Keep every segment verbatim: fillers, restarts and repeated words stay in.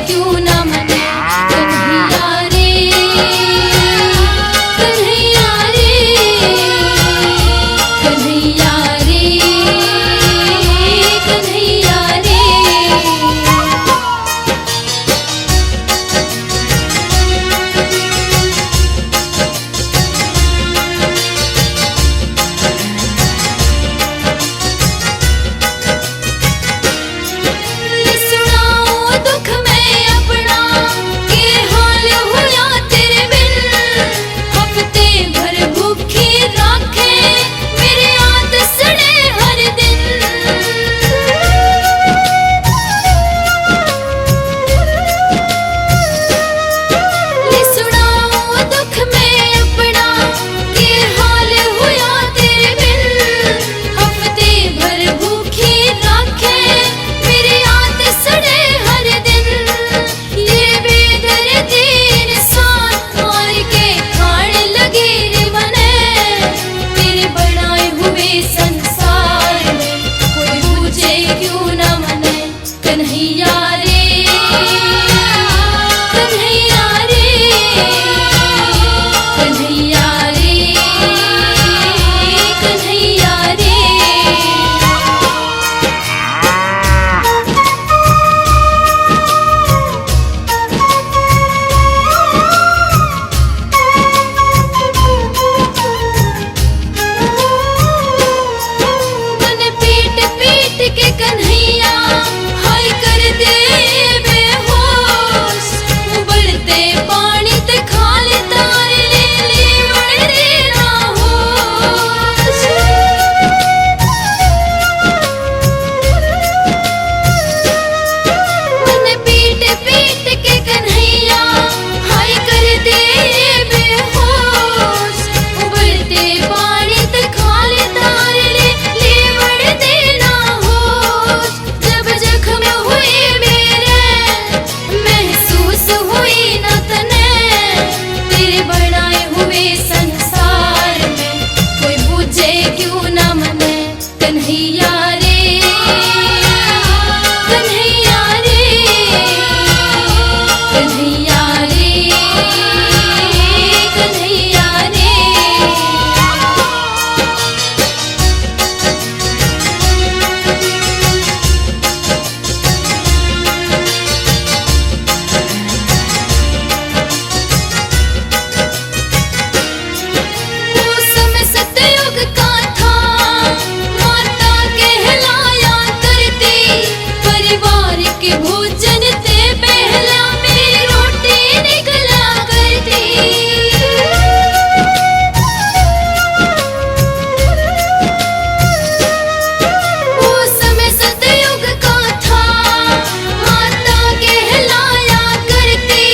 क्यों ना मने कन्हैया रे, कन्हैया रे, कन्हैया रे, कन्हैया रे। सुनाओ दुख मैं अपना, के हाल होया तेरे बिन। हफ्ते भर भूखी राखे, मेरे आंत सड़े हर दिन। ले सुनाओ दुख मैं अपना, के हाल होया तेरे बिन। हफ्ते भर भूखी राखे, मेरे आंत सड़े हर दिन। ये बेदर्द इंसान मार के खाण लगे रे मने। तेरे बनाए हुए संसार में कोई पूछे क्यों ना मने। कन्हैया रे, कन्हैया रे, कन्हैया रे, कन्हैया रे। मन पीट पीट के कन्हैया हाय कर दे बेहोश। उबलते पानी ते खाल तार ले लेवण रे ना होश। मन पीट पीट के कन्हैया हाय कर दे बेहोश। उबलते पानी ते खाल तार ले लेवण दे ना होश। जब जख्म हुए मेरे महसूस हुई ना तने, तेरे बनाए हुए संसार में कोई बूझे क्यों ना मने। कन्हैया रे, कन्हैया रे, कन्हैया रे, कन्हैया रे। मौसम सतयुग का था, माता कहलाया करती। परिवार के भोजन ते पहला मेरी रोटी निकला करती। मौसम सतयुग का था, माता कहलाया करती।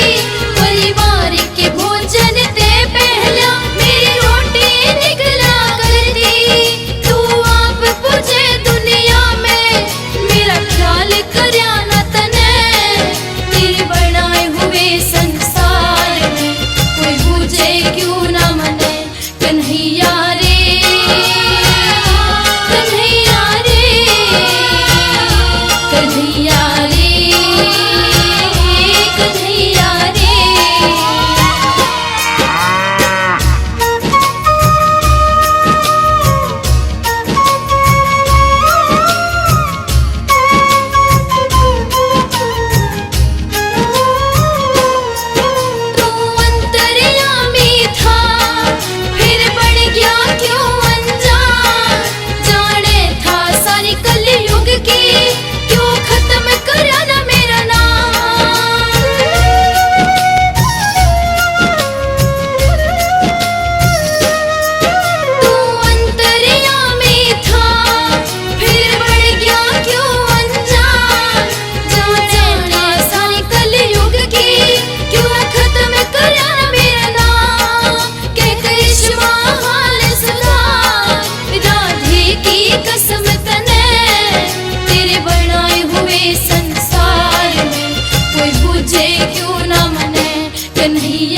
परिवार के भोजन ते पहला मेरी रोटी निकला करती। तू आप पूछे दुनिया में, मेरा ख्याल करया ना तने। तेरे बनाए हुए संसार में कोई बूझे क्यों ना मने। कन्हैया रे, कन्हैया रे, कन्हैया रे, कन्हैया रे। तू अंतर्यामी था, फिर बन गया क्यों अनजान? जाने था सारी कलयुग की, क्यों खत्म करा ना मेरा नाम? तू अंतर्यामी था, फिर बन गया क्यों अनजान? जाने था सारी कलयुग की, क्यों खत्म करा मेरा नाम? के करिश्मा हाल सुधार, राधे की कसम तने, तेरे बनाए हुए संसार में कोई बूझे क्यों ना मने। कन्हैया